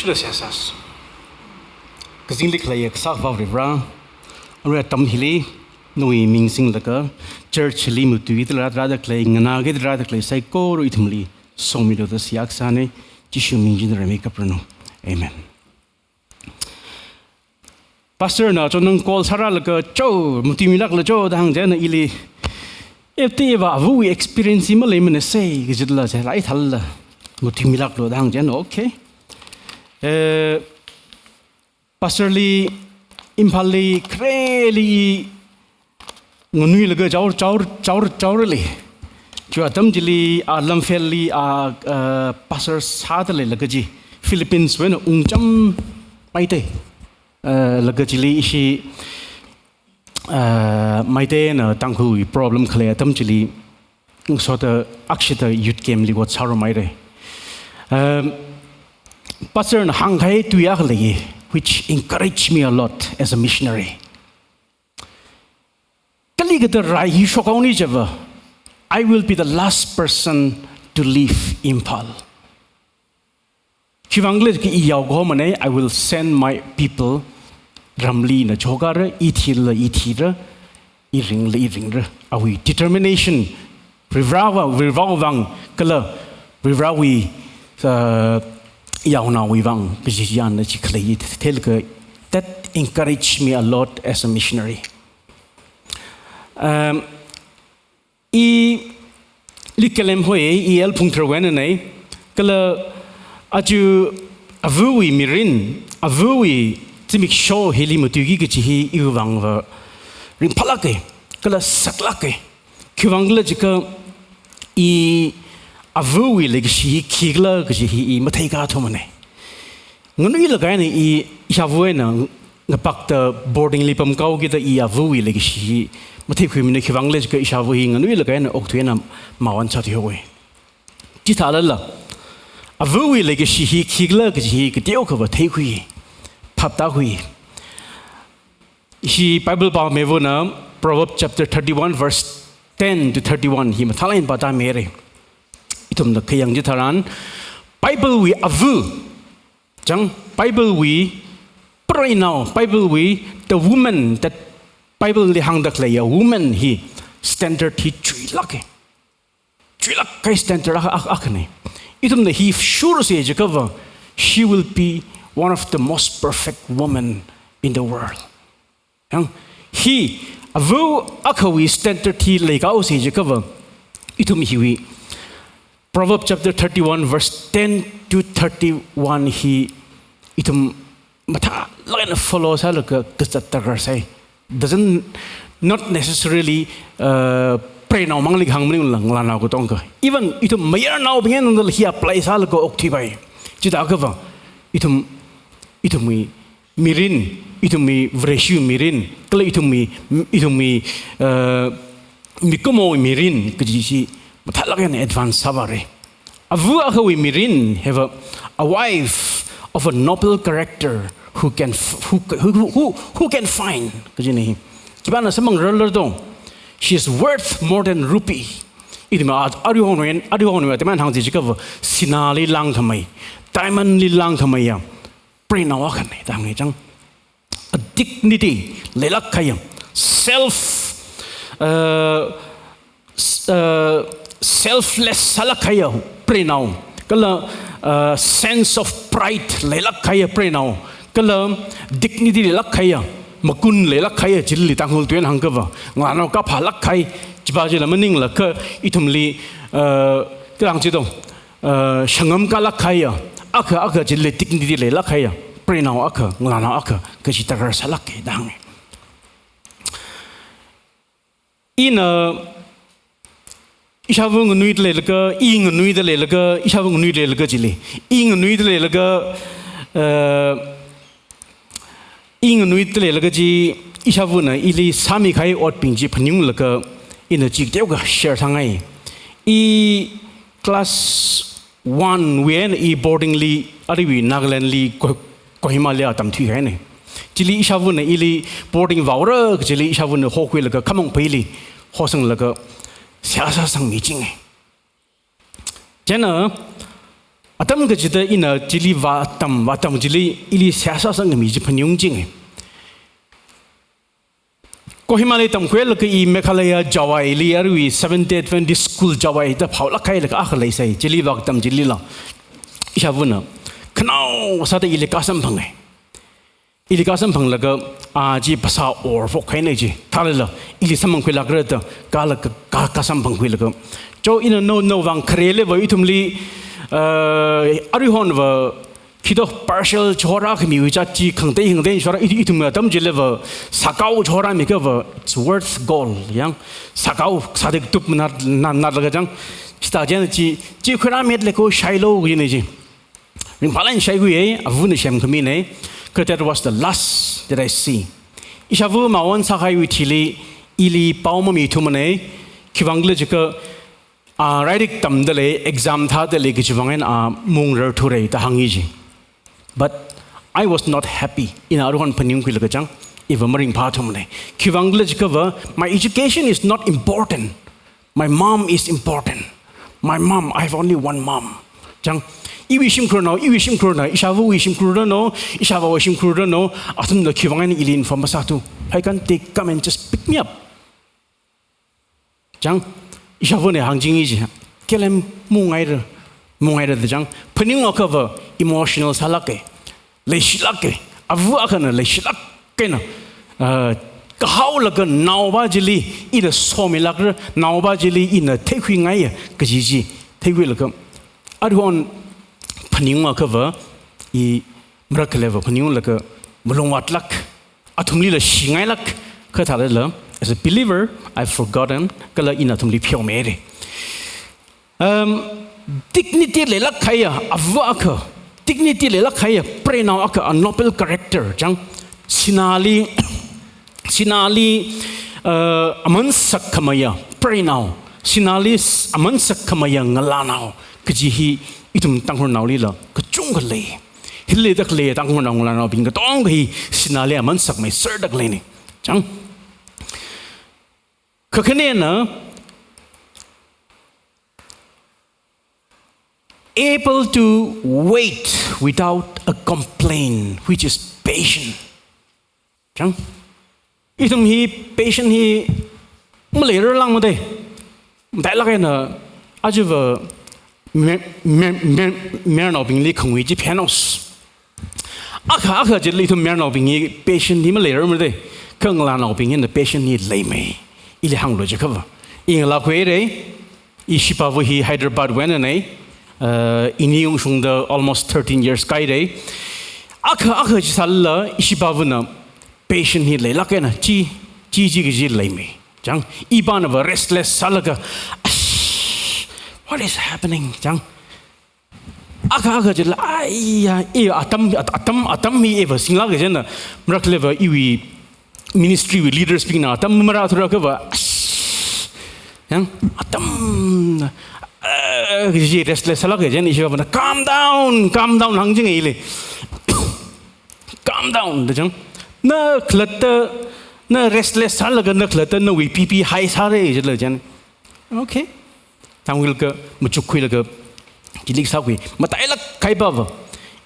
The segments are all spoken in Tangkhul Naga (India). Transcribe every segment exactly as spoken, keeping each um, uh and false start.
Shula siyasas. Kazingli khalei kasā Akhava Varivara, arui atam hili nawui ming singlaga, church li matuida rāda khalei, nganākida rāda khalei saikora ithumli somilu da seihā kasāna, Jishu ming china rāmi kapranu. Amen. Pastor na chonang call sārālaga, "Cho, matuimilāklu cho," da hāng chieina ili, "Epti eva avu experience maleimana sei," kajila chila ithāla, "Matuimilāklu," da hāng chieina, okay. Eh, Pastor li, Imphal li, khareli nganuilaga chaor, chaor, chaor, chaorli. Chiwui atam chili, a, Lamphel li, a, a, pastor sāda leilaga chi, Philippines wui eina ungcham Meitei, a, laga chili ishi, a, Meitei eina Tangkhul problem khalei atam chili, ngasoda akshida youth camp li ot sārum haira. Um, Pastor na hāngkahai tui akha lei, which encouraged me a lot as a missionary. Kalikatha rai hi shokhaoni chiva, I will be the last person to leave Imphal. Khiwuivang khala jiakha i yaokahomana, I will send my people ramli ina chokara, i thila i thira, i ringla i ringra. Awui determination, Varivarawui, Varivarawui vang, kala Varivarawui, uh, yaonawui vang, kaji china chi khalei theilaga, that encouraged me a lot as a missionary. Um, ili kalem hoi, i L Phungthar wui einana, kala aja avawui mirin, avawui zimiksho hili matuiki kaji hi iwui vangva ringphālāka, kala saklāka. Khiwuivang khala jiakha i avawui leikashi hi khikhala kaji hi i matheikathuimana. Nganuilakha eina i ishāva eina ngapakta boarding li pamkahao kida i avawui leikashi hi matheikhuimana, khiwuivang khala jiakha ishāva hi nganuilakha eina okathui eina mawan sāthuihaowa. Chithālala, avawui leikashi hi khikhala kaji hi kateokhava theikhui, phaptākhui. Ishi Bible pāmivana Proverbs chapter thirty-one verse ten to thirty-one hi mathālāk eina pātāmira. Ithumna khayang chitharan, Bible wui ava, chang, Bible wui preinao, Bible wui the woman that Bible li hāngda khalei a woman hi standard hi chuilāka. Chuilāk kahai standard akha, akha, akhana. Ithumna hi shursa jiakhava, she will be one of the most perfect woman in the world. Yang, hi ava akhawui standard hi leikahaosa jiakhava, ithum hiwui Proverbs chapter thirty-one verse ten to thirty-one hi ithum mathālāk eina follow sālaga kazat darkar sai. Doesn't, not necessarily, uh, preinao mangli hāng maningla, ngalānao katonga. Even ithum mayarnaobing einala hi apply sālaga okthuipai. Chithākhava, ithum, ithumwui mirin, ithumwui Vareshi mirin, kala ithumwui, ithumwui, uh, mikumo mirin kaji chi mathālāk eina advance sāvāra. Ava akhawui mirin hiva, a wife of a noble character who can f-, who, who, who, who can find, kajina hi. Khipāna samphang rarlar do. She is worth more than ruby. Ithumna a-, aruihon, aruihon atamna hāngsa jiakhava, sināli langkhamei, diamond li langkhameiya preinao akhana da hānga chang. A dignity leilāk kahaiya, self, uh, s-, uh, selfless sālāk kahaiya preinao, kala, uh, sense of pride leilāk kahaiya preinao, kala dignity leilāk kahaiya, makun leilāk kahaiya, chili Tangkhul tuina hāngkhava, ngalānao kaphālāk kahai, chiva chila maningla kha ithumli, uh, kha hāngchido, uh, shangam kalāk kahaiya, akha, akha chili dignity leilāk kahaiya preinao akha, ngalānao akha kaji darkar sālāka da hānga. Ina ishāva nganuida leilaga, i nganuida leilaga, ishāva nganuida leilaga chili, i nganuida leilaga, uh, i nganuida leilaga chi, ishāvana ili sāmikahai otbing chi phaninglaga, ina chikateokha share sāngai. I class one wui eina i boarding li, aruiwui Nagaland li Ko-, Kohima li atam thuihaina. Chili ishāvana ili boarding vaora kajili ishāvana hokhuilaga Khamong Pheili hosanglaga seihā sāsangmichinga. Chieina Atam kachida ina chili vātam, vātam chili ili seihā sāsangkhami chi phaningungchinga. Kohimali tamkhuilaga i Meghalaya Jowai li arui Seventh-day Adventist School Jowai da phaolāk kahailaga akha leisai, chili vātam chilila. Ishāvana khanao sāda ili kāsamphanga. Ili kāsamphanglaga, a chi phasā orphok kahaina chi. Thālala ili samphangkhuilākra da, kālaga, kā, kāsamphangkhuilaga. Cho ina nao, nao vang khareliva ithumli, uh, aruihonva, khi to partial chihorākhamiwui chāt chi khangatei, khangatei chihorā, i, ithum atam chiliva, sākao chihorāmiakhava, it's worth gold, yang. Sākao, sāda tup nat, nat, natlaga chang. Chithā chieina chi, chi khuirāmetlei ko shailo kaji na chi. Ringphālāk eina shaikhuiya, avana semkhamina, kha that was the last that I see. Ishāva mawon sākahaiwui thili, ili pao mamithumana, khiwuivang khala jiakha, a, lairik tamdalei, exam thādalei kajiwui vang eina, a, mungrarthura da hānga chi. But I was not happy. Ina aruihon phaningkhuilaga chang, iva maringphāthumana. Khiwuivang khala jiakhava, my education is not important. My mom is important. My mom, I have only one mom. Chang, iwui shimkhurnao, iwui shimkhurnao, ishāvawui shimkhurnao, ishāvāwui shimkhurnao, athumna khiwuivang eina ili inform masāthu. Why can't they come and just pick me up? Chang, ishāvana hāngchinga chi. Khalem mungaira, mungaira da chang. Phaningungakhava emotional sālāka. Leishilāka, ava akhana leishilāk eina, ah, kahaolaga naopa chili ina somilākra, naopa chili ina theikhuingaiya kaji chi theikhuilaga, aruihon phaningungakhava, i marākhaleiva phaningunglaga malungvātlāk, athumlila shingailāk, kha thālala, as a believer, I've forgotten, kala ina athumli pheomeira. Um, dignity leilāk kahaiya, ava akha, dignity leilāk kahaiya preinao akha, a noble character, chang, sināli, sināli, uh, aman sakkhameiya preinao, sināli s-, aman sakkhameiya ngalānao kaji hi ithum Tangkhulnaolila kachungkha lei. Hili da khalei Tangkhulnao ngalānaobing katonga hi sināli aman sakmeiserda khaleina. Chang, kakhanena, able to wait without a complaint, which is patient. Chang, ithum hi patient hi maleirarlākmada. Matailāk eina, aja va, me, me, me, mayarnaobingli khangui chi phenos. Akha, akha chili ithum mayarnaobing hi patient hi maleirarmada, kha ngalānaobing hina patient hi leimei. Ili hānglu jiakhava, i ngalākhuira, i shipava hi Hyderabad wui einana, uh, ini ungshungda almost thirteen years kāhaira. Akha, akha chi sālala, i shipavana patient hi leilāk eina, chi, chi, chi kaji leimei. Chang, ipānava restless sālaga, "Ash, what is happening?" Chang, akha, akha chila, aiya, i atam, at-, atam, atam hi iva singlāka chieina, marākhaleiva iwui ministry wui leaders bingna atam marāthura akhava, "Ash," yang, atam, eh, kaji restless sālāka chieina, ishāvana, "Calm down, calm down," hāngchinga ili. "Calm down," da chang. Na khalatta, na restless sālaga na khalatta nawui B P high sāra jila chang. Okay. Tangwil ka machukkhuilaga, chili sākhui. Matailāk kahaipava,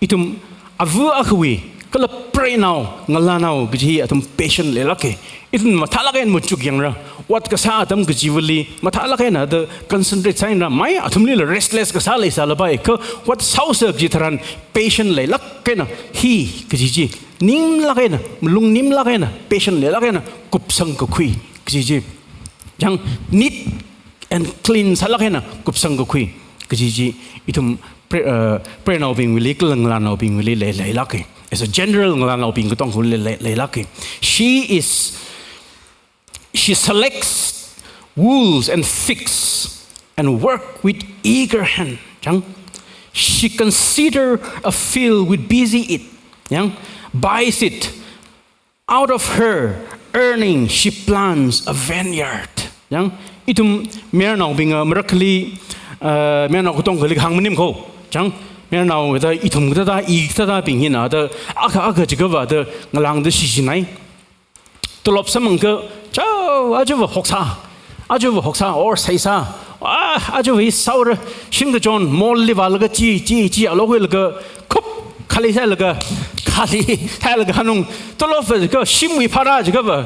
ithum ava akhawui, kala preinao, ngalānao kaji hi athum patient leilāka. Ithum mathālāk eina machukyangra. Ot kasā atam kachivali, mathālāk eina da concentrate sāyangra. Mai athumlila restless kasā leisālapai. Kha ot sāhaosa kaji tharan patient leilāk eina hi kaji chi, nimlāk eina, malung nimlāk eina, patient leilāk eina kupsangkakhui kaji chi. Chang, neat and clean sālāk eina kupsangkakhui kaji chi ithum pre-, uh, preinaobingwuili, kala ngalānaobingwuili lei, leilāka. As a general, ngalānaobing katonga huli lei, leilāka. She is, she selects wools and figs and work with eager hand. Chang, she consider a field with busy it. Yang, buys it. Out of her earning, she plants a vineyard. Yang, ithum mayarnaobing, uh, marākhali, uh, mayarnao katongali hāng maning ko. Chang, mayarnao da ithum kathāda, i kathāda bing hina da, akha, akha chiakha va da ngalāngda shichinai. Tolop samphangakha, chao, aja va hoksā, aja va hoksā, or seisā, Ah, aja hi saura, shingda chon, mall li vālaga chi, chi, chi, alo khuilaga, khup, khali sālaga, khali sālaga hanung, tolop ka shimwui phara jiakha va.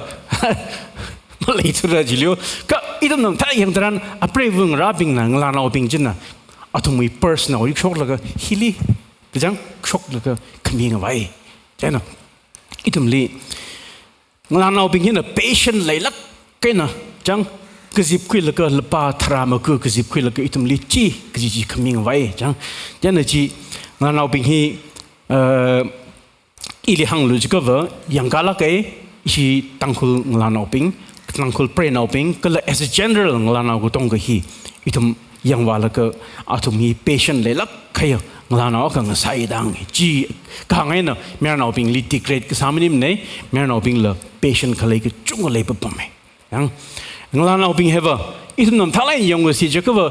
Maleithura jilio. Kha ithumna mathāda yangtharan, apreiva ngarābingna, ngalānaobing china, athumwui purse nao yuk shoklaga, hili, kachang, shoklaga, khami ngavai. Chieina, ithumli, ngalānaobing hina patient leilāk eina, chang, kazip khuilaga lupā tharā maga kazip khuilaga ithumli chi, kaji chi khami ngavai, chang. Chieina chi, ngalānaobing hi, uh, ili hānglu jiakha va, yangkālāka, ishi Tangkhul ngalānaobing, Tangkhul preinaobing, kala as a general ngalānao katonga hi, ithum yangvālaga athum hi patient leilāk eina, ngalānao akha ngasāi da hānga. Chi kahāng eina, mayarnaobingli degrade kasā maningmana, mayarnaobingla patient khalei kachungkha leipapama. Yang, ngalānaobing hiva, ithumna mathālāk eina yangsi jiakha va,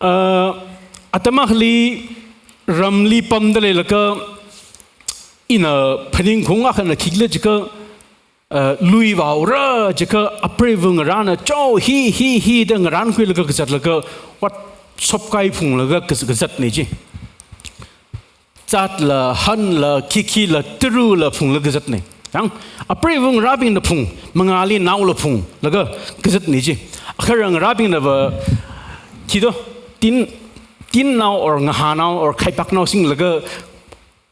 uh, atam akhali ramli pamda leilaga, ina phaningkhaung akhana khikhala jiakha, uh, lui vāura jiakha apreiva ngarāna cho hi, hi, hi da ngarānkhuilaga kazatlaga, what, sopkai phunglaga kaz-, kazatna chi. Zatla, hanla, khikhila, tarula phunglaga kazatna. Yang, apreiva ngarābingna phung, mangāli naola phunglaga kazatna chi. Akharā ngarābingna va, chi do, tin, tinnao or ngahānao or khaipaknao singlaga,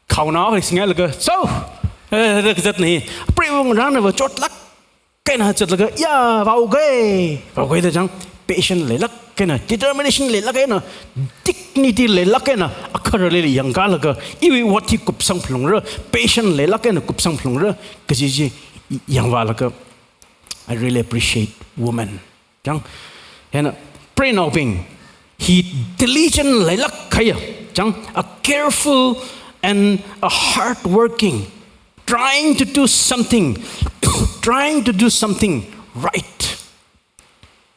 khaonao akha singhailaga, so, eh, da kazatna hi. Apreiva ngarāna va chotlāk eina zatlaga, ya, vāuga, vāuga da chang, patient leilāk eina, determination leilāk eina, dignity leilāk eina, akharāli yangkālaga, iwui ot hi kupsang phalungra, patient leilāk eina kupsang phalungra, kaji chi yangvālaga, I really appreciate women. Chang, hina, preinaobing, hi diligent leilāk eina, chang, a careful and a hardworking, trying to do something, trying to do something right.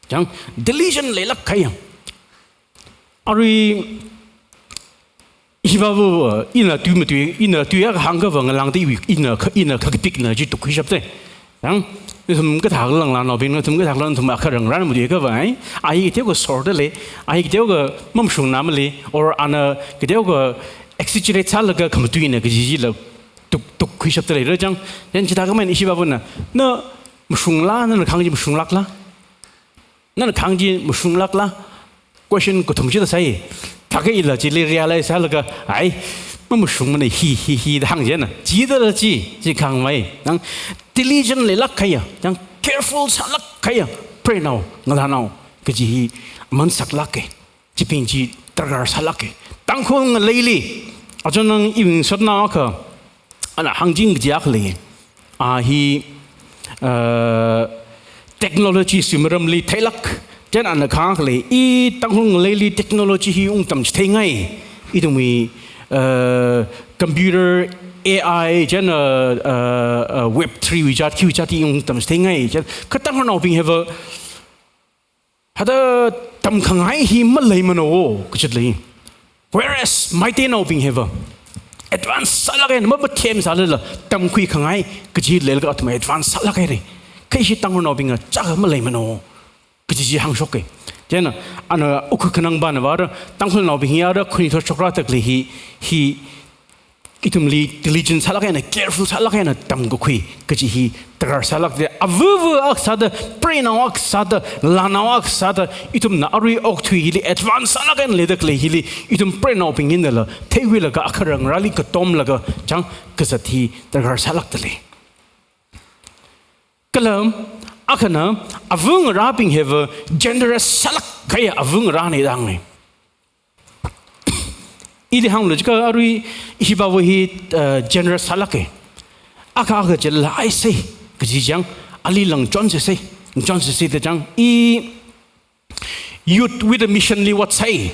Chang, diligent leilāk eina. Arui, hiva, ina tui matui, ina tui akha hāngkha va ngalāngda iwui, ina kha, ina kha kapikna chi tukkhuishapta. Yang, ithum kathā ngalānaobingna, ithum kathā ngalānaobingna akharā ngarāna matuiakha va, ai, ai kateokha sorda lei, ai kateokha mamashungna male, or ana kateokha exaggerate sālaga khamatuina kaji chila tuk, tukkhuishapda leira chang. Yang chithākhamei ishiva vana, na mashungla, nana kahāng chi mashunglākla? Nana kahāng chi mashunglākla? Question kathum chida sai. Thākha ila chili realize sālaga, ai, mamashungmana hi, hi, hi da hāng chieina. Chida la chi, chi kahāng mai. Yang diligent leilāk eina, yang careful sālāk eina, preinao, ngalānao, kaji hi aman saklāka. Chibing chi darkar sālāka. Tangkhul ngaleili, achon nang iwui ngasotnao akha, ana hāngching kaji akha lei. A hi, uh, technology wui maramli theilāk, chieina ana kahāng akha lei, i Tangkhul ngaleili technology hi ungtam chitheingai, ithumwui, uh, computer, A I, chieina, uh, uh, web three wui jāt, khiwui jāt hi ungtam chitheingai, chieina, kha Tangkhulnaobing hiva, hithāda tamkhangai hi maleimana o, kachit lei. Whereas, Meiteinaobing hiva, advance sālāk eina, mapathem sālala, tamkhui khangai, kaji leilaga athum advance sālāk eina. Kha ishi Tangkhulnaobingva, chākha maleimana o, kaji chi hāngshoka. Chieina, ana ukhu khanang bana vāra, Tangkhulnaobing hi ara, khuni thot shokra tak lei hi, hi, ithumli diligent sālāk eina, careful sālāk eina tamkakhui, kaji hi darkar sālāka. Avava akha sāda, preinao akha sāda, ngalānao akha sāda, ithumna arui okathui hili advance sālāk eina leida khalei hili, ithum preinaobing hinala, theikhuilaga akharā ngarāli katomlaga, chang kazat hi darkar sālākda lei. Kala, akhana, ava ngarābing hiva generous sālāk eina ava ngarāna da hānga. Ili hānglu jiakha arui ishivāva hi, uh, generous sālāka. Akha akha chila ai sai, kaji chang, ali lang chonsi sai, chonsi sai da chang, i youth with a mission li ot sai.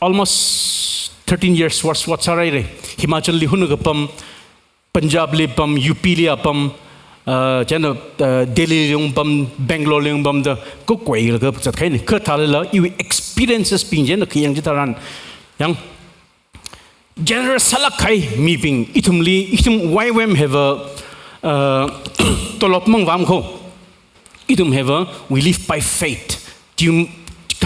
Almost thirteen years ot, ot sāhaira. Himachal li huna kapam, Punjab li pam, U P li apam, uh, chieina, uh, Delhi li ungpam, Bangalore li ungpam da, kakhuilaga zatkahai ni. Kha thālala, iwui experiences bing chieina khayang chitharan. Yang, generous sālāk kahai mibing, ithumli, ithum Y W A M hiva, uh, tolop mang vāmkho. Ithum hiva, we live by faith. Chi,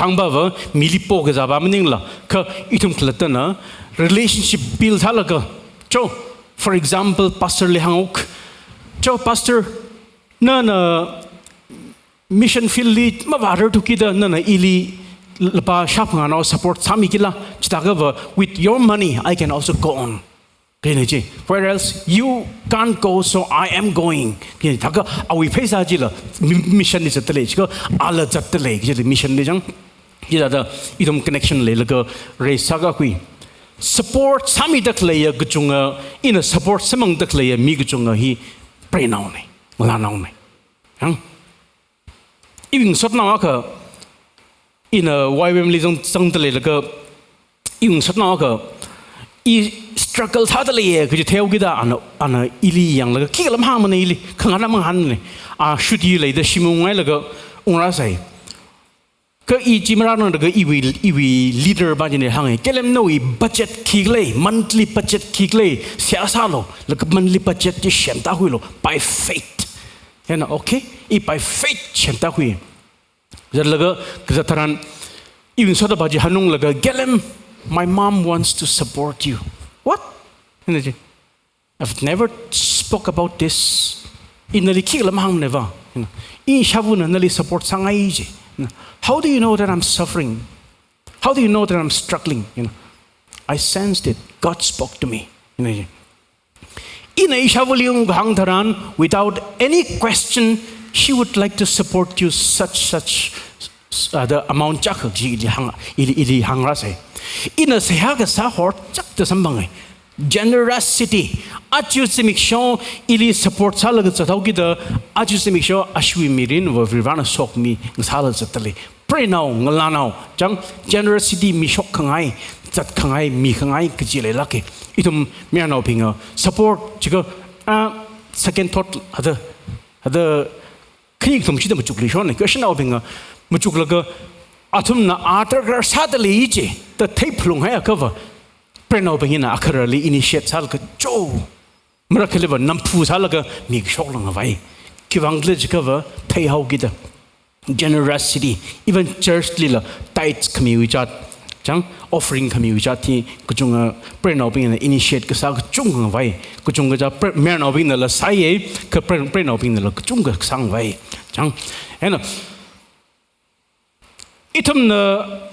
Thangpava mili po kazāpa maningla, kha ithum khalattana relationship build sālaga, cho, for example, pastor li hānga, cho, pastor, nana mission field li mavārar thukida nana ili lupā shāphangānao support sāmikila, chithākhava with your money I can also go on. Kajina chi. Where else you can't go, so I am going. Kajina thākha awui pheisā chila mi-, mission li zatdalei, chikha ala zatdalei, kajili mission li chang. Chithāda ithum connection leilaga raise sākakhui. Support sāmida khaleiya kachunga, ina support sāmangda khaleiya mi kachunga hi preinaona, ngalānaona. Yang, iwui ngasotnao akha, ina Y W A M li zang, zangda leilaga, iwui ngasotnao akha, i struggle sāda leiya kaji theihao kida, ana, ana ili yanglaga, khikha lam hāngmana ili, khangana mangahānna. A, shuti leida shim ungngailaga, ungrāsai. Kha i chi marānanglaga iwui, iwui leader pa china hānga, Khalem nawui budget khikhala, monthly budget khikhala, seihā sālu, laga monthly budget chi semda khuilu, by faith. Hina, okay? I by faith semda khui. Zatlaga, kazat tharan, iwui ngasotpa chi hanunglaga, Khalem, my mom wants to support you. What? Hina chi. I've never spoke about this. Ina nali khikha lam hāngmanava. You know, ishāvana nali support sāngai ji. You know, how do you know that I'm suffering? How do you know that I'm struggling? You know, I sensed it. God spoke to me. You know, ina ishāvali ungkahāng tharan, without any question, she would like to support you such, such, uh, the amount chākha chi ili hāng, ili, ili hāngrāsai. Ina seihā kasā horchakta samphangai. Generosity. Aja zimiksho ili support sālaga zathao kida, aja zimiksho ashiwui mirinva Varivarana sokhami ngasāla zatdalei. Preinao, ngalānao, chang, generosity mishok khangai, zat khangai, mi khangai kaji leilāka. Ithum mayarnaobinga support, chikha, ah, second thought, hada, hada, khani kathum shida machukluishonna, kha shanaobinga machuklaga, athumna a darkar sāda lei ji, da theiphalunghaiakhava, preinaobing hina akharali initiate sālaga cho. Marakhaliva namphu sālaga mi kashok langavai. Khiwuivang khala jiakhava theihao kida. Generosity. Even church lila tithes khamiwui chart, chang, offering khamiwui chart hi kachunga preinaobingna initiate kasā kachungkha ngavai. Kachungkha chi pre-, mayarnaobingnala sāya, kha pre-, preinaobingnala kachungkha sāngavai. Chang. Hina, ithumna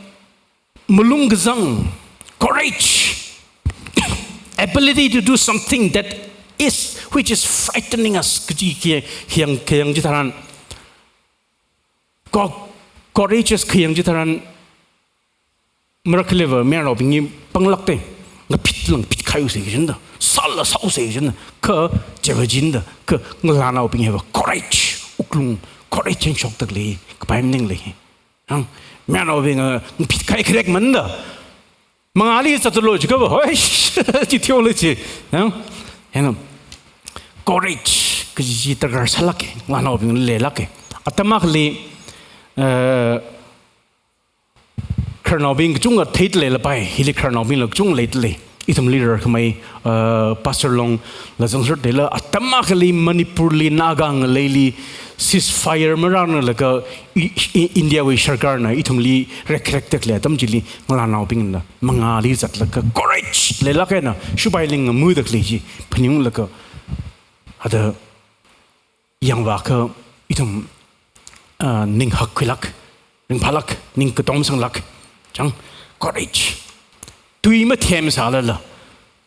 malung kazang, courage, ability to do something that is, which is frightening us, kaji khi-, khayang, khayang chitharan, co-, courageous khayang chitharan, marakhaliva mayarnaobing hi panglākda, ngaphitla ngaphit khaiusei kajina, sāla sāusei kajina, kha chiva jina, kha ngalānaobing hiva courage, wuklung, courage eina shokda khalei, kapai maningla. Hang, mayarnaobing, ah, ngaphit khai kharek manda. Mangāli zatlu jiakhava, hoi, chi theola chi. Hang, hina, courage kaji chi darkar sālāka, ngalānaobing leilāka. Atam akhali, eh, khararnaobing kachungkha theida leilapai, hili khararnaobingla kachungkha leidalei. Ithumli rarkhamei, uh, Pastor Longla zangser dela, atam akhali Manipurli Naga ngaleili ceasefire marānlaga I-, I-, India wui sarkarna ithumli rekrektek lei atam chili ngalānaobingna mangāli zatlaga courage leilāk eina shupai ling ngamuda khalei chi phaninglaga, hada yangvākha ithum, ah, ning hakkhuilāk, ringphālāk, ning katom sanglāk, chang, courage. Tui mathem sālala,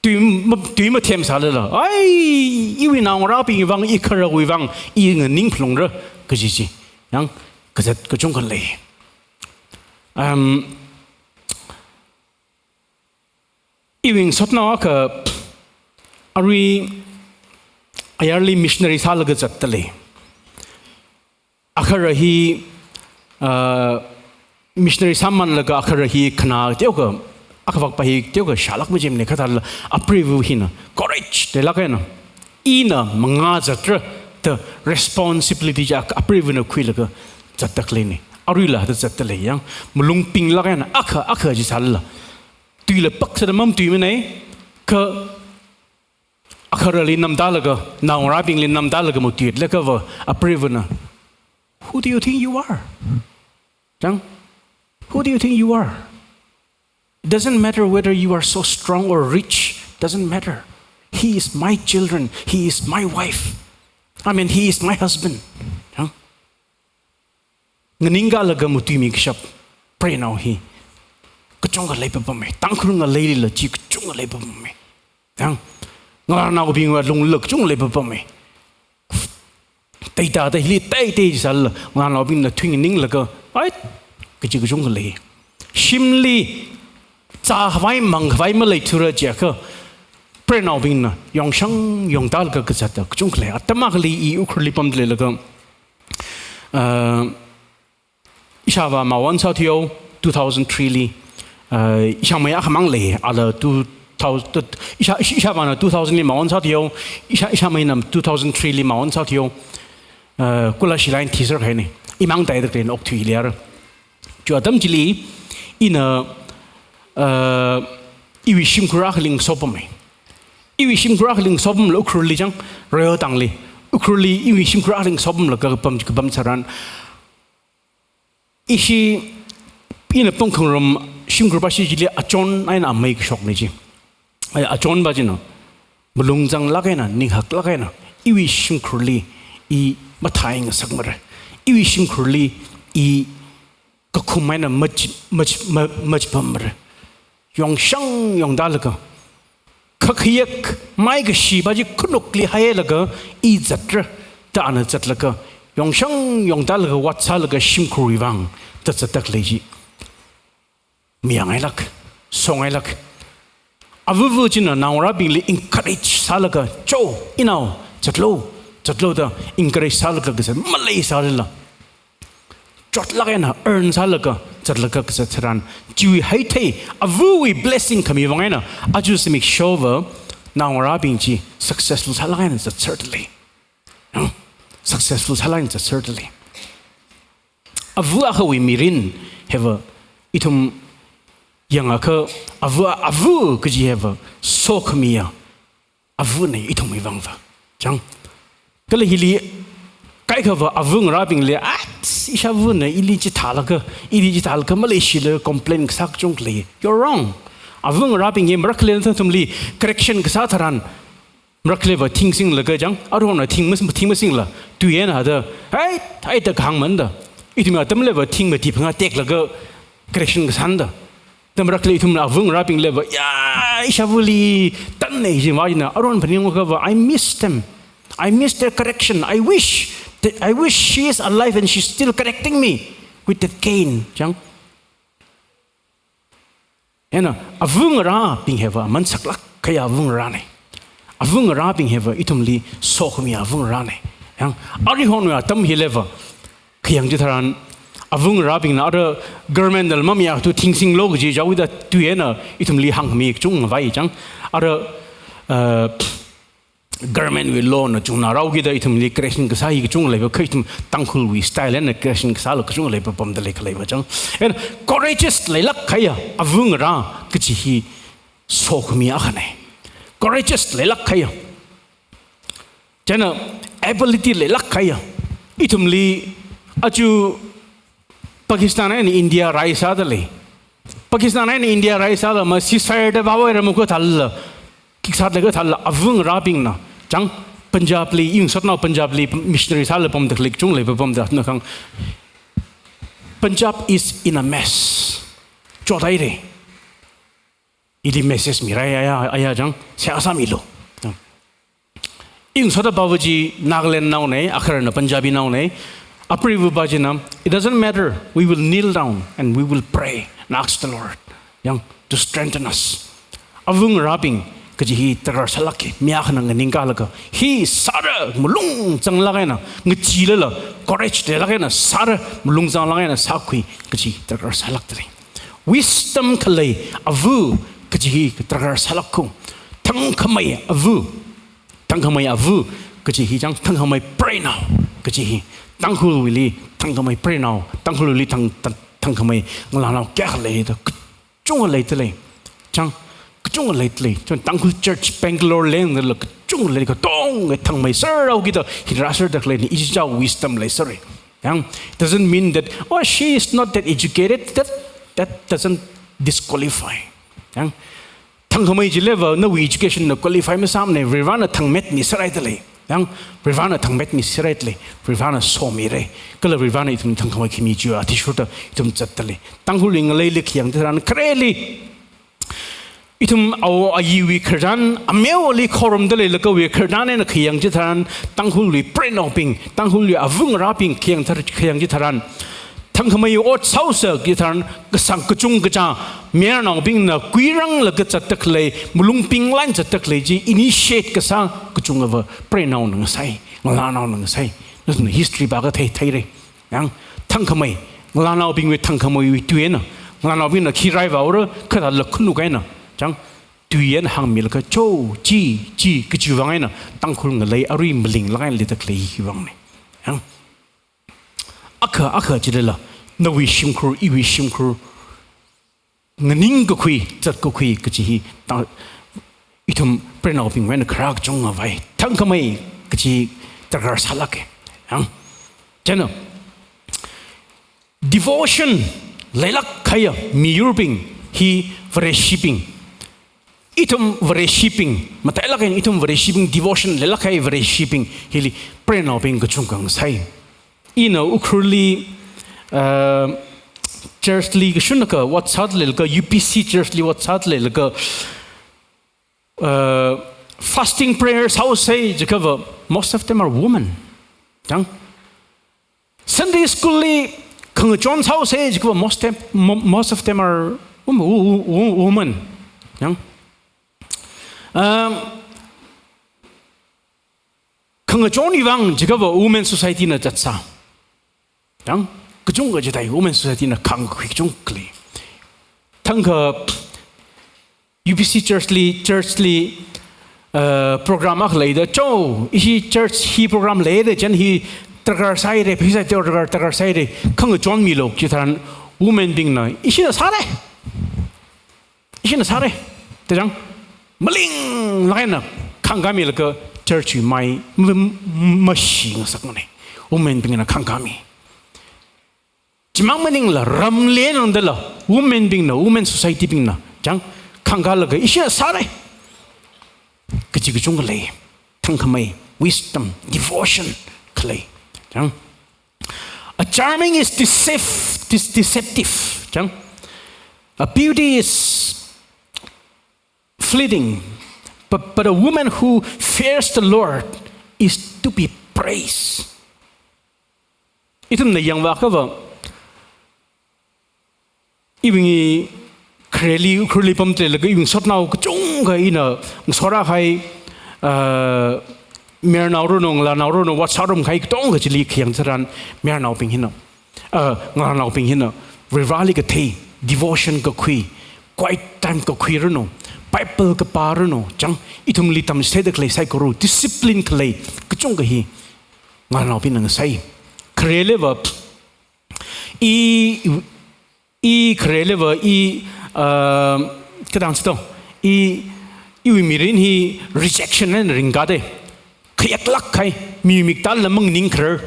tui ma-, tui mathem sālala, ai, iwui naongarābingwui vang, i kharawui vang, i nganing phalungra, kaji chi, yang, kazat kachungkha lei. Um, Iwui ngasotnao akha arui ayarli missionary sālaga zatdalei. Akhara hi, ah, missionary sāmanlaga akhara hi khanā teokha, akhavakpa hi teokha shālāk majimana, kha thālala apreivawui hina courage leilāk eina, ina mangā zatra da responsibility chi apreivana khuilaga zatda khaleina. Aruila da zatdalei yang, malung pinglāk eina akha, akha chi sālala. Tuila paksāda mamatuimanei, kha akharali namdalaga, naongarābingli namdalaga matuilakhava, apreivana, "Who do you think you are?" Chang? Who do you think you are? It doesn't matter whether you are so strong or rich. Doesn't matter. He is my children. He is my wife. I mean, he is my husband. Huh? Nganingkalaga matuimi kashap, preinao hi kachungkha leipapamei. Tangkhul ngaleilila chi kachungkha leipapamei. Yang, ngalānaobingwui lunglila kachungkha leipapamei. Teida da hili teitei sālala, ngalānaobingna thuininglaga, ai, kachi kachungkha lei. Shimli zākhavai mangkhavai maleithura jiakha, preinaobingna yongshang yongtālaga kazata kachungkha lei. Atam akhali i Ukhrulli pamda leilaga, uh, ishāvā Mawon sāthuihaowa, two thousand three li, uh, ishāmei akhamang lei, ala two thousand, ishā, ishāvāna two thousand li Mawon sāthuihaowa, ishā, ishāmeina two thousand three li Mawon sāthuihaowa, uh, kula shilain thiser khaini, imang taida kren okthuili ara. Chi atam chili, ina, uh, iwui shimkhur akha ngasopamei. Iwui shimkhur akha ngasopamla Ukhrulli chang, Royal Tangli. Ukhrulli iwui shimkhur akha ngasopamlaga kapam, kapam tharan, ishi, ina pangkhangarum shimkhur pashi chili achon eina amei kashokna chi. Ai, achonpa china malung zanglāk eina, ninghaklāk eina, iwui shimkhurli i mathāngasakmara. Iwui shimkhurli i kakhum eina machi-, machi-, ma-, machipammara. Yongshang yongtālaga, khakhayak maikashi pachi khanukli hailaga i zatra, da ana zatlaga, yongshang yongtālaga vātsālaga shimkhurwui vang da zatda khalei chi. Mayāngailāk, songailāk. Avava china naongarābingli encourage sālaga, cho, inao, zatlo, zatlo da encourage sālaga kazat maleisālala, chotlāk eina earn sālaga, zatlaga kazat tharan, chiwui haithei, avawui blessing khami vang eina, aja zimiksho va, naongarābing chi successful sālāk eina zatserda lei. Hmm? Successful sālāk eina zatserda lei. Ava akhawui mirin hiva ithum yangakha, ava, ava kaji hiva sokhamiya avana ithumwui vangva. Chang. Kala hili kaikhava avangarābingli, ah, ishāvana ili chithālaga, ili chithālaga maleishi da complain kasā kachungkha lei. You're wrong. Avangarābing hi marakhali nathumli correction kasā tharan, marakhaleiva thing singlaga chang, aruihon thing mas-, thing masingla, tui eina da, hai, hai da kahāng manda. Ithum atamliva thing mati phangā teklaga correction kasāna da. Da marakhalei ithum avangarābingliva, ya, ishāvali tanna ji vāina, aruihon phaningakhava, I miss them. I miss their correction. I wish that, I wish she is alive and she's still correcting me with that cane. Chang. Ena, avangarābing hiva aman saklāk kahai avangarāna. Avangarābing hiva ithumli sokhami avangarāna. Yang, aruihonwui atam hiliva, khayang chitharan, avangarābingna ara government dal mamiyathu thing singlo kaji jawi da tui eina ithumli hāngmi kachungkha vai chang. Ara, uh, government wui law na chungna rāhaokida ithumli correction kasā hi kachungkha leiva, kha ithum Tangkhulwui style eina correction kasāla kachungkha leiva pamda lei khaleiva chang. Ena courageous leilāk kahaiya avangarā kaji hi sokhami akhana. Courageous leilāk kahaiya. China ability leilāk kahaiya. Ithumli aja Pakistan eina India rai sāda lei. Pakistan eina India rai sāla ma ceasefire da vāhaira makhu thālala, kiksāda lei kathālala avangarābingna. Chang, Punjabli, iwui ngasotnao Punjabli missionary sāla pamda khalei kachungkha leiva pamda na khang. Punjab is in a mess. Chothaira. Ili message mirai aya, aya chang, seihā sāmilu. Iwui ngasotva chi Nagaland naona, akharana Punjabi naona, apreivapa china, it doesn't matter, we will kneel down and we will pray and ask the Lord, yang, to strengthen us. Avangarābing kaji hi darkar sālāka, mi akhana nganingkalaga, hi sāra malung zanglāk eina, ngacheelala, courage leilāk eina, sāra malung zanglāk eina, sākhui kaji darkar sālākda lei. Wisdom khalei ava kaji hi darkar sālāka. Thangkhamei ava, thangkhamei ava kaji hi chang, thangkhamei preinao kaji hi. Tangkhulwuili thangkhamei preinao, Tangkhulwuili thang, thang, thangkhamei ngalānao kayākha lei da, kachungkha leida lei. Chang, kachungkha leida lei. Chang, Tangkhul Church Bangalore lengdala kachungkha lei, katonga thangmeiser haokida hi rāserda khaleina, ichichā wisdom leiserra. Yang, doesn't mean that, oh, she is not that educated, that That doesn't disqualify. Yang, thangkhamei chileva nawui education na qualify masāmana, Varivarana thangmetmi sārai dalei. Yang, Varivarana thangmetmi sārai dalei. Varivarana somira. Kala Varivarana ithum thangkhamei khami chiwui athishurda ithum zat dalei. Tangkhulwui ngaleili khayang chitharan khareli ithum awo ayiwui khararchan, ameoli khorumda leilakha awui khararchan eina khayang chitharan, Tangkhulwui preinaobing, Tangkhulwui avungrābing khayang thar-, khayang chitharan, thangkhamei ot sāhaosa chitharan, kasang kachungkha cha, mayarnaobingna kuiranglaga zatda khalei, malung pinglaga zatda khalei chi initiate kasā kachungkhava preinaona ngasai, ngalānaona ngasai. Nathumna history pāakha thei, theira. Yang, thangkhamei, ngalānaobingwui thangkhameiwui tui eina, ngalānaobingna khi raivaora, kha thālala khanuk eina, chang, tui eina hāngmilaga cho, chi, chi, kachiwui vang eina, Tangkhul ngalei arui malinglāk eina leida khalei hiwui vangna. Yang, akha, akha chilala, nawui shimkhur, iwui shimkhur, nganingkakhui, zatkakhui kachi hi, ta, ithum preinaobingwui eina kharā kachungkha vai. Thangkhamei kachi darkar sālāka. Yang, chieina, devotion leilāk kahaiya miyurbing hi Vareshibing. Ithum Vareshibing, matailāk eina ithum Vareshibing, devotion leilāk kahai Vareshibing hili preinaobing kachungkha ngasai. Ina Ukhrulli, uh, church li kashunlaga ot sāda leilakha, U P C church li ot sāda leilakha, uh, fasting prayer sāhaosa jiakhava, most of them are women. Yang, Sunday school li khangachon sāhaosa jiakhava, most them, mo-, most of them are wom-, wo-, wo-, wo-, women. Yang, um, khangachonwui vang jiakhava Women Society na zatsā. Yang, kachungkha chithāda Women Society na khāngkhui kachungkha lei. Thangkha U P C church li, church li, uh, program akha leida, cho, ishi church hi program leida, chieina hi darkar sāhaira, pheisā teo darkar, darkar sāhaira, khangachon milu chitharan, women bingna, ishina sāra. Ishina sāra. Tajang, malinglāk eina khāngkhāmilaga church wui mai m-, m-, mashi ngasakmana. Women bingna khāngkhāmi. Chimang maningla, ramli eina-dala, women bingna, Women Society bingna, chang, khāngkhālaga, ishina sāra kachi kachungkha lei. Thangkhamei, wisdom, devotion khalei. Chang, a charming is decep-, dece-, deceptive. Chang, a beauty is fleeting, but, but a woman who fears the Lord is to be praised. Ithumna yangvāakhava, iwui ngi khareli, Ukhrulli pamda leilaga iwui ngasotnao kachungkha ina ngasotrā kahai, uh, mayarnao ranu, ngalānao ranu, ot sārum kahai katonga chili khayang tharan, mayarnaobing hina, uh, ngalānaobing hina, Varivarali kathei, devotion kakhui, quiet time kakhui ranu, Bible kapā ranu, chang, ithumli tamchitheida khalei saikora, discipline khalei kachungkha hi ngalānaobingna ngasai. Khareliva, i, i khareliva, i, uh, katang chito, i, iwui mirin hi rejection eina ringkada. Khayaklāk kahai, mi miktālala manganingkharar.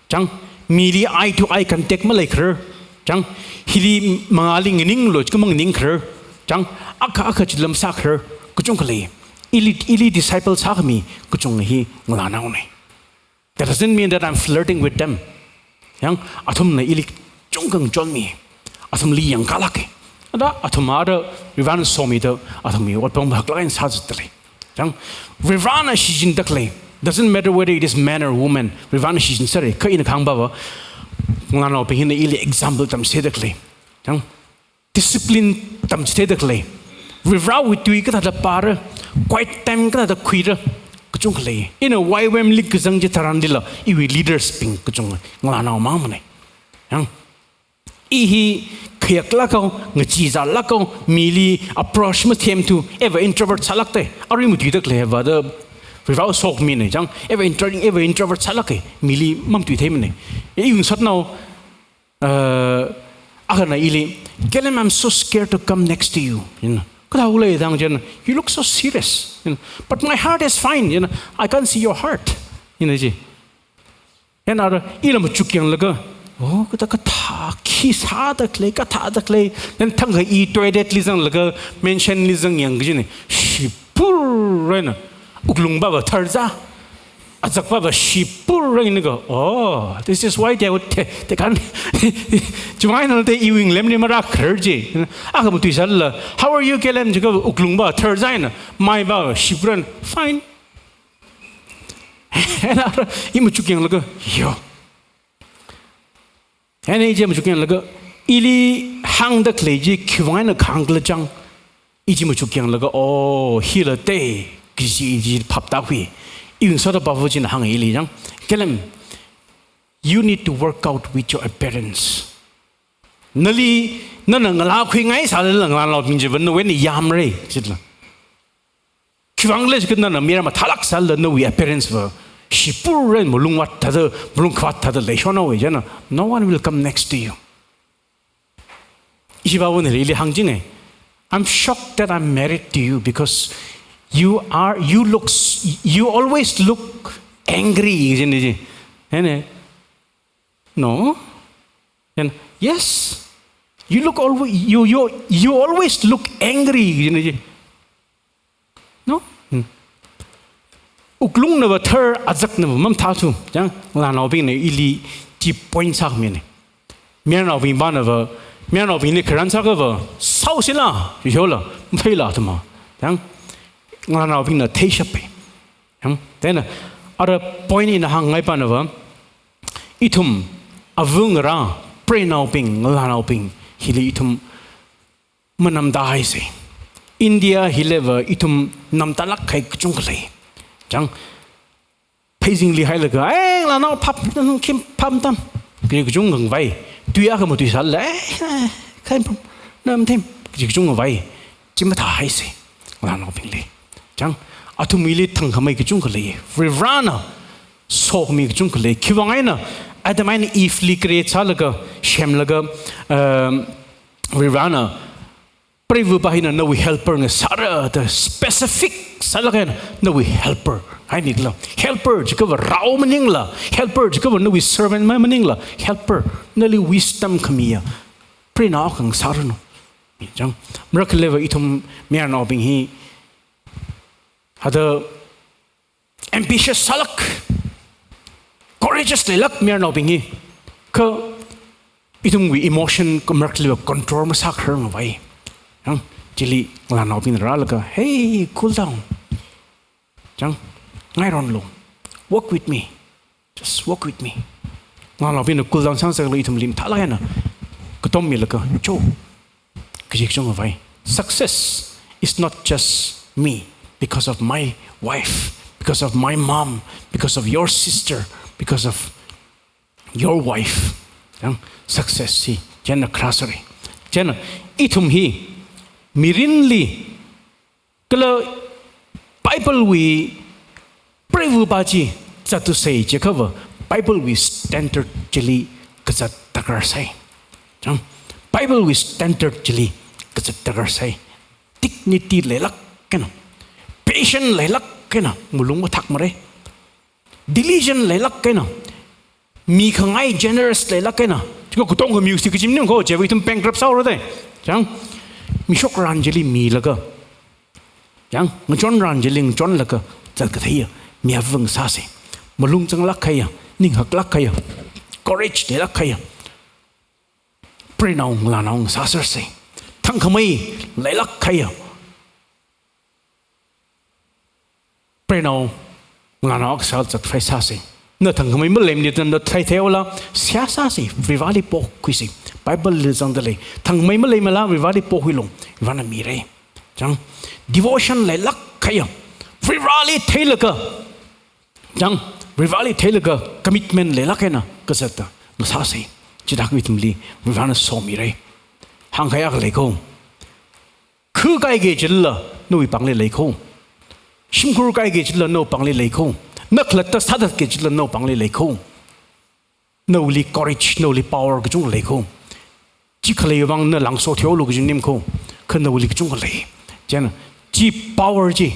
Chang, mili eye to eye contact maleikharar. Chang, hili mangāli nganinglu jiakha manganingkharar. Chang, akha akha chili lam sākharar. Kachungkha lei. Ili, ili disciple sākhami kachungkha hi ngalānaona. That doesn't mean that I'm flirting with them. Yang, athumna ili kachungkha ngachonmi. Athumli yangkālāka. Ada athum ara Varivarana somida athumwui otpong haklāk eina sāzatda lei. Yang, Varivarana shichinda khalei, doesn't matter whether it is man or woman, Varivarana shichin sāra, kha ina kahāngva, ngalānaobing hina ili example tamchitheida khalei. Yang, discipline tamchitheida khalei. Varivarawui tui kathāda pāra, quiet time kathāda khuira, kachungkha lei. Ina Y W A M li kazang chitharanlila, iwui leaders bing kachungkha ngalānao mangmana. Yang, i hi khayaklākhao, ngacheezālākhao, mili approach mathemthu, ever introvert sālākda, arui matuida khalei vāda, Varivara sokmina chang, ever inter-, ever introvert sālāka, mili mamatuitheimana. Iwui ngasotnao, uh, akhana ili, "Kelem, I'm so scared to come next to you." You know, kathāwui leidang chieina, "You look so serious." You know, "But my heart is fine. You know, I can't see your heart." You know, chi. Chieina ara, ila machuk yanglaga, Oh, kathā kathā khi sāda khalei, kathāda khalei. Then thangkha i toilet li zanglaga, mansion li zangyang kajina. Shipur eina. Wuklung pava tharzā. Azak pava shipur eina ka. Oh, this is why they would, they, they can't. Chiwui eina te iwui ngalemli marākharar chi. Akha matuisālala, "How are you, Caleb?" jiakha wuklung pava tharzā eina. Mai pava shipur eina. Fine. Eina ara, i machukyanglaga, yo. Eina i chi machukyanglaga, ili hāngda khalei chi khiwui vang eina kahāng khala chang. I chi machukyanglaga, oh, hila te, kaji chi phap tākhui. Iwui ngasotnaobing china hānga ili chang. "Caleb, you need to work out with your appearance." Nali, nana ngalākhuingaisālala ngalānaobing chiva nawui eina yāmra, jila. Khiwui vang khala jiakha nana mayar mathālāksālala nawui appearance va shipur eina malung vātda, malung khavātda leishonhaowa, chieina no one will come next to you. Ishi pāvana ili hāngchinga. "I'm shocked that I'm married to you because you are, you look s-, you always look angry," jina chi. Ene? No? And yes, you look always, you, you, you always look angry, jina chi. No? Hmm. Wuklungna pava thar, azakna pava mamathāthu. Chang, ngalānaobingna ili chi point sākhamina. Mayarnaobing pāna pava, mayarnaobingli kharān sākha pava, "Saosila, yola, matheila," thuma. Chang, ngalānaobingna theishappai. Chang, then, ara point ina hāngngai pāna pava, ithum avāngarā, preinaobing, ngalānaobing, hili ithum manamda haisa. India hili va ithum namtalāk kahai kachungkha lei. Chang, pheisinglihailakha, "Eh, ngalānao phap, nang khi phap tam," kaji kachungkha ngavai. Tui akha matuisālala, "Eh, eh, khaim phap, nam them," kaji kachungkha ngavai. Chi mathāhaisa, ngalānaobingli. Chang, athumwuili thangkhamei kachungkha lei. Varivarana somi kachungkha lei. Khiwui vang eina Adam eina Eve li create sālaga, semlaga, um, Varivarana preiva̱ pā hina nawui helper ngasāra da specific sālaga eina nawui helper. Haini kala. Helper jiakha va rao maningla, helper jiakha va nawui servant mai maningla, helper, nali wisdom khamiya preinao akha ngasāranu. Chang, marakhali va ithum mayarnaobing hi hithāda ambitious sālāk, courageous leilāk mayarnaobing hi. Kha ithumwui emotion kha marakhali va control masākharar ngavai. Chang, chili ngalānaobingna rālaga, "Hey, cool down. Chang, ngaironlu. Walk with me. Just walk with me." Ngalānaobingna cool down sāngasaklala ithumli mathālāk eina katom milaga, "Cho," kaji kachungkha ngavai. Success is not just me, because of my wife, because of my mom, because of your sister, because of your wife. Chang, success hi chieina kharā sāra. Chieina ithum hi mirinli kala Bible wui preiva̱ pā chi zattusei jiakha va Bible wui standard chili kazat darkar sai. Chang, Bible wui standard chili kazat darkar sai. Dignity leilāk eina, patience leilāk eina, malung mathākmara. Diligent leilāk eina, mikhangai generous leilāk eina. Chikha katonga music kaji maningkho, chiva ithum bankrupt sāhaora da. Chang, mishokran chili milaga, chang, ngachonran chili ngachonlaga zat katheiya mi avā ngasāsa. Malung zanglāk kahaiya, ninghaklāk kahaiya, courage leilāk kahaiya preinao ngalānao ngasāsersa. Thangkhamei leilāk kahaiya preinao ngalānao akha sāzat phai sāsa. Na thangkhamei maleimana da na theitheihaola, seihā sāsa, Varivarāli pokhuisa. Bible li zangda lei. Thangkhamei maleimala, Varivarāli pokhuilu. Varivarāna mira. Chang, devotion leilāk kahaiya, Varivarāli theilaga, chang, Varivarāli theilaga commitment leilāk eina kazata ngasāsa. Chithākha ithumli Varivarāna somira. Hāngkahai akha leikho. Khu kaiki chilala nawui pāngli leikho. Shimkhur kaiki chilala nawui pāngli leikho. Na khalatta sāthatki chilala nawui pāngli leikho. Nawuili courage, nawuili power kachungkha leikho. Chi khaleiwui vang na langso theolu kaji maningkho. Kha nawuili kachungkha lei. Chieina chi power chi,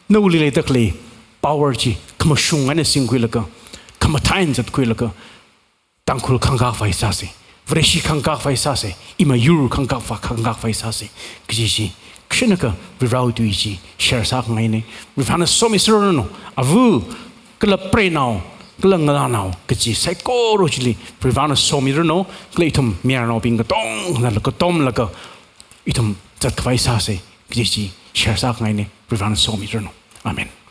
nawuili leida khalei power chi khamashung eina singkhuilaga, khamathā eina zatkhuilaga, Tangkhul khangkak vai sāsa, Vareshi khangkak vai sāsa, ima yur khangkak va khangkak vai sāsa, kaji chi, kashunaka Varivara tui chi share sākhangaina. Varivarana somi sāranu, ava, kala preinao, kala ngalānao, kaji saikora chili Varivarana somiranu, kala ithum mayarnaobing katonga la katomlaga, ithum zatkhavai sāsa, kaji chi share sākhangaina. Varivarana somiranu. Amen.